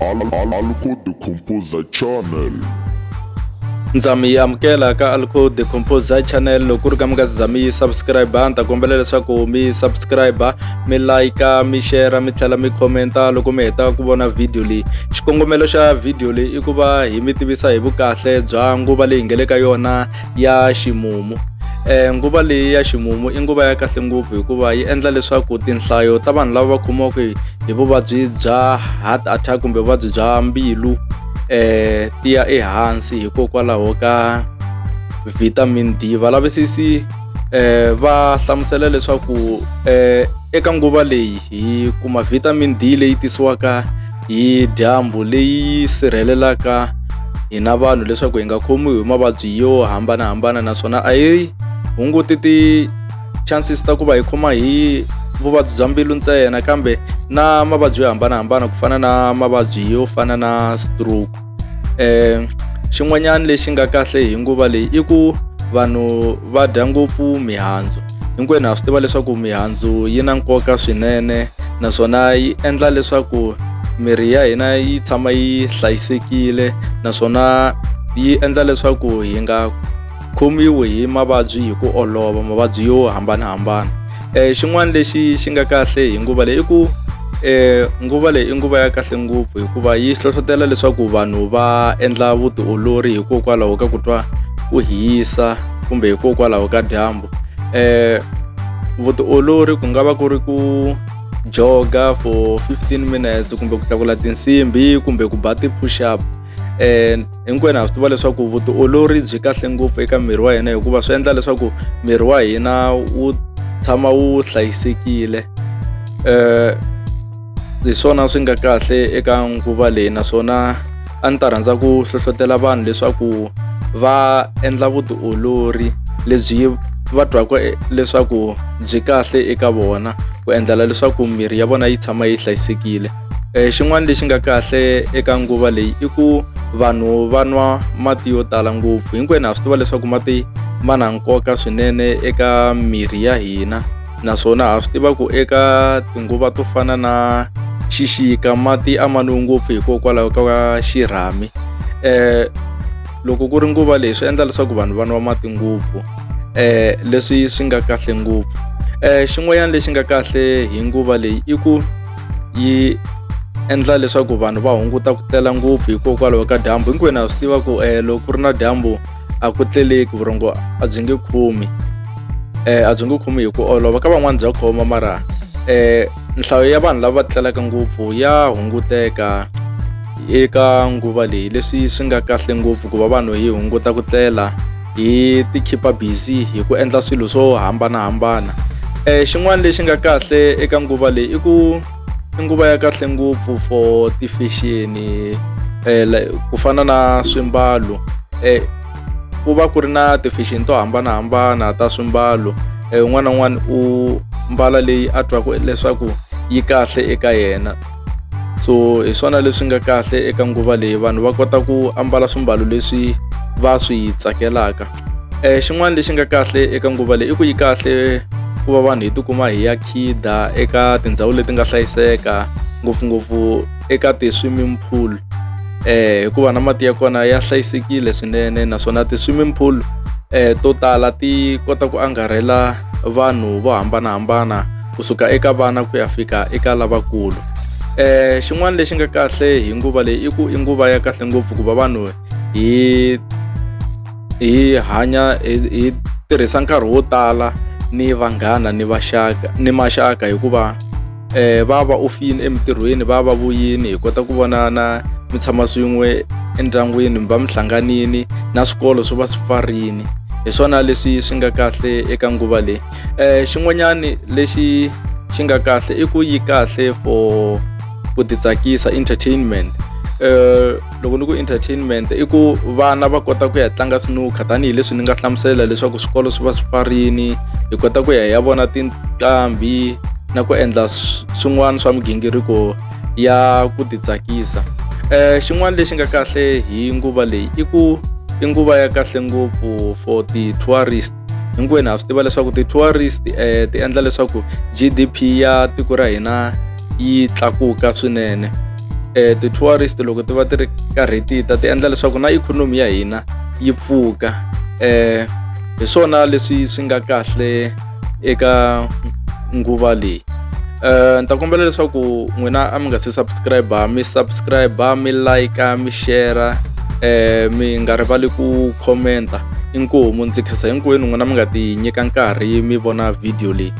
Alco the Composer Channel. Ndza mi amukela ka Alco the Composer Channel. Loko ku ri ka mi nga za mi subscribe, ni ta kombela leswaku mi subscribe, mi like, mi share, mi tlhela mi commenta loko mi heta ku vona video leyi. Xikongomelo xa video leyi i ku va hi mi tivisa hi vukahle bya nguva leyi hi nga le ka yona ya ximumu. Nguva leyi ya ximumu i nguva ya kahle ngopfu hikuva yi endla leswaku tinhlayo ta vanhu lava va khomiwaka hi vuvabyi bya heart attack kumbe vuvabyi bya mbilu ti ya ehansi hikokwalaho ka vitamin D. Valavisisi va hlamusela leswaku eka nguva leyi hi kuma vitamin D leyi tisiwaka hi dyambu, leyi sirhelelaka hina vanhu leswaku hi nga khomiwi hi mavabyi yo hambanahambana, naswona a yi hunguti ti-chances ta ku va hi khoma hi vuvabyi bya mbilu ntsena, kambe na mavabyi yo hambanahambana ku fana na mavabyi yo fana na stroke. Xin'wanyana lexi nga kahle hi nguva leyi i ku vanhu va dya ngopfu mihandzu. Hinkwenu ha swi tiva leswaku mihandzu yi na nkoka swinene, naswona yi endla leswaku miri ya hina yi tshama yi hlayisekile, naswona yi endla leswaku hi nga khomiwi hi mavabyi hi ku olova, mavabyi yo hambanahambana. Xin'wana lexi xi nga kahle hi nguva leyi i ku nguva leyi i nguva ya kahle ngopfu hikuva yi hlohlotelo leswaku vanhu va endla vutiolori hikokwalaho ka ku twa ku hisa kumbe hikokwalaho ka dyambu. Vutiolori ku nga va ku ri ku joga for 15 minutes, kumbe ku tlakula tinsimbhi, kumbe ku ba ti-push up. Hinkwenu ha swi tiva leswaku vutiolori byi kahle ngopfu eka miri wa hina, hikuva swi endla leswaku miri wa hina wu tshama wu hlayisekile. Hi swona swi nga kahle eka nguva leyi, naswona a ndzi ta rhandza ku hlohlotelo vanhu leswaku va endla vutiolori lebyi va twaka leswaku byi kahle eka vona, ku endlela leswaku mirhi ya vona yi tshama yi hlayisekile. Xin'wana lexi nga kahle eka nguva leyi i ku vanhu va nwa mati yo tala ngopfu. Hinkwenu ha swi tiva leswaku mati ma na nkoka swinene eka mirhi ya hina, naswona ha swi tiva ku eka tinguva to fana na xixika mati a ma nwiwi ngopfu hikokwalaho ka xirhami. Loko ku ri nguva leyi swi endla leswaku vanhu va nwa mati ngopfu, leswi swi nga kahle ngopfu. Xin'wanyana lexi nga kahle hi nguva leyi i ku yi endla leswaku vanhu va hunguta ku tlela ngopfu hikokwalaho ka dyambu. Hinkwenu ha swi tiva ku loko ku ri na dyambu a ku tleleki, vurhongo a byi nge khomi, a byi nge khomi hi ku olova. Ka van'wani bya khoma, mara nhlayo ya vanhu lava tlelaka ngopfu ya hunguteka eka nguva leyi, leswi swi nga kahle ngopfu ku va vanhu hi hunguta ku tlela, hi ti keep-a busy hi ku endla swilo swo hambanahambana. Xin'wana lexi nga kahle eka nguva leyi i ku i nguva ya kahle ngopfu for ti-fashion, ku fana na swimbalo. Ku va ku ri na ti-fashion to hambanahambana ta swimbalo, un'wana na un'wana u mbala leyi a twaka leswaku yi kahle eka yena. So hi swona leswi nga kahle eka nguva leyi, vanhu va kota ku ambala swimbalo leswi va swi tsakelaka. Xin'wana lexi nga kahle eka nguva leyi i ku yi kahle ku va vanhu hi tikuma hi ya khida eka tindhawu leti nga hlayiseka, ngopfungopfu eka ti-swimming pool, hikuva na mati ya kona ya hlayisekile swinene, naswona ti-swimming pool to tala ti kota ku angarhela vanhu vo hambanahambana, kusuka eka vana ku ya fika eka lavakulu. Xin'wana lexi nga kahle hi nguva leyi i ku i nguva ya kahle ngopfu ku va vanhu hi hanya hi tirhisa nkarhi wo tala ni vanghana ni vaxaka ni maxaka, hikuva va va ofini emitirhweni, va va vuyini, hi kota ku vonana, mi tshama swin'we endyangwini, mi va mi hlanganini, na swikolo swi va swi pfarini. Hi swona leswi swi nga kahle eka nguva leyi. Xin'wanyani lexi xi nga kahle i ku yi kahle for ku ti tsakisa, entertainment. Loko ni ku entertainment, i ku vana va kota ku ya tlanga snooker, tanihileswi ni nga hlamusela leswaku swikolo swi va swi pfarini, hi kota ku ya hi ya vona tinqambi na ku endla swin'wana swa migingiriko ya ku ti tsakisa. Xin'wana lexi nga kahle hi nguva leyi i ku i nguva ya kahle ngopfu for ti-tourist. Hinkwenu ha swi tiva leswaku ti-tourist ti endla leswaku GDP ya tiko ra hina yi tlakuka swinene. Ti-tourist loko ti va ti ri karhi ti ta ti endla leswaku na ikhonomi ya hina yi pfuka. Hi swona leswi swi nga kahle eka nguva leyi. Ni ta kombela leswaku n'wina a mi nga se subscribe mi subscribe mi like mi share mi nga rivali ku comment-a. Inkomu ndzi khensa hinkwenu n'wina mi nga ti nyika nkarhi mi vona video leyi.